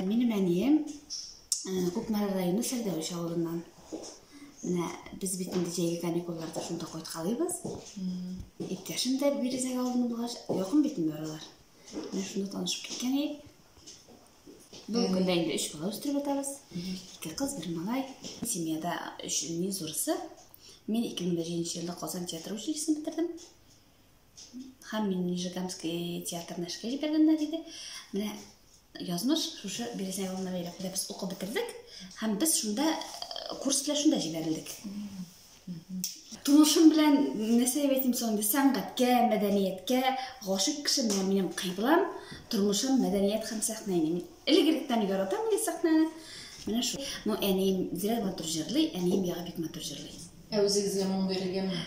Минем әнием Кукмара районы Сәрдәвеш авылыннан. Менә без бит инде җәйге каникулларда шунда кайткалыйбыз. Иптәшем дә Бирезәк авылыннан булгач, якын бит инде аралар. Менә шунда танышып киткән идек. Бүгенге көндә инде өч бала үстереп атабыз. Ике кыз, бер малай. Семьяда өч мин зурысы. Мин 2007 елда Казан театр училищесын бетердем. Һәм мин Нижегамский театрына эшкә җибәргәннәр иде. Менә язмыш шушы Березняк авылына бәйләп куйды. Без укып бетердек һәм без шунда курс белән шунда җибәрелдек. Тумышым белән нәрсә дип әйтим соң инде, сәнгатькә, мәдәнияткә гашыйк кеше. Менә минем кыйблам, тормышым мәдәният һәм сәхнә инде. Мин элек-электән яратам инде сәхнәне. Менә шул. Ну, әнием зирә матур җырлый, әнием ягы бик матур җырлый. Ә үзегезгә моң бирелгәнме?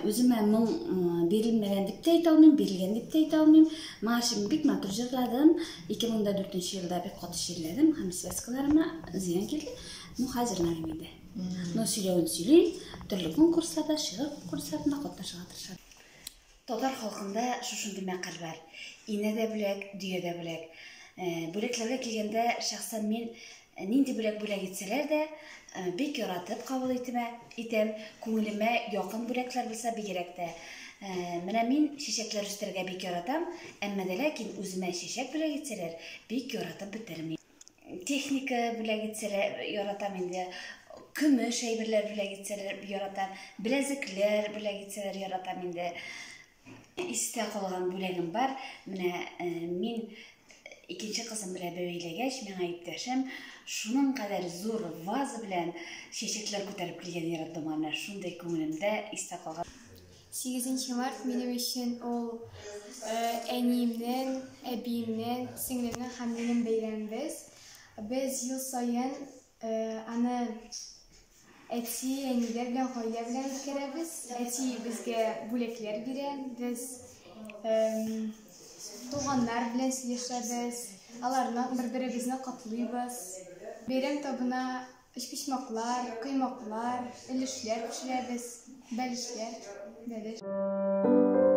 Үземә моң бирелмәгән дип тә әйтә алмыйм, бирелгән дип тә әйтә алмыйм. Моңарчы мин бик матур җырладым. 2004 елда бик каты чирләдем һәм связкаларыма зыян килде. Ну, хәзер җырламыйм инде. Ну, сөйләвен сөйлим, төрле конкурсларда, шигырь конкурсларында катнашырга тырышам. Татар халкында шушындый мәкаль бар, Инә дә бүләк, дөя дә бүләк. Бүләкләргә килгәндә, шәхсән мин нинди бүләк бүләк итсәләр дә, бик яратып кабул итемә, итәм. Күңелемә якын бүләкләр булса, бигрәк тә. Менә мин чәчәкләр үстерергә бик яратам, әмма дә ләкин үземә чәчәк бүләк итсәләр, бик яратып бетермим. Техника бүләк итсәләр, яратам инде. Көмеш әйберләр бүләк итсәләр, яратам. Беләзекләр бүләк итсәләр, яратам инде. Истә калган бүләгем бар. Менә э, мин икенче кызым белән бәбәйләгәч, миңа иптәшем шуның кадәр зур ваза белән чәчәкләр күтәреп килгән роддомга. Менә шундый күңелемдә истә калган. Сигезенче март минем өчен ул әниемнең, әбиемнең, сеңлемнең һәм минем бәйрәмебез. Без ел саен аны әти, әниләр белән, гаилә белән үткәрәбез. Әти безгә бүләкләр бирә, без туганнар белән сөйләшәбез, аларны бер-беребезне котлыйбыз. Бәйрәм табына Өчпочмаклар, коймаклар, өлешләр пешерәбез, бәлешләр, бәлеш.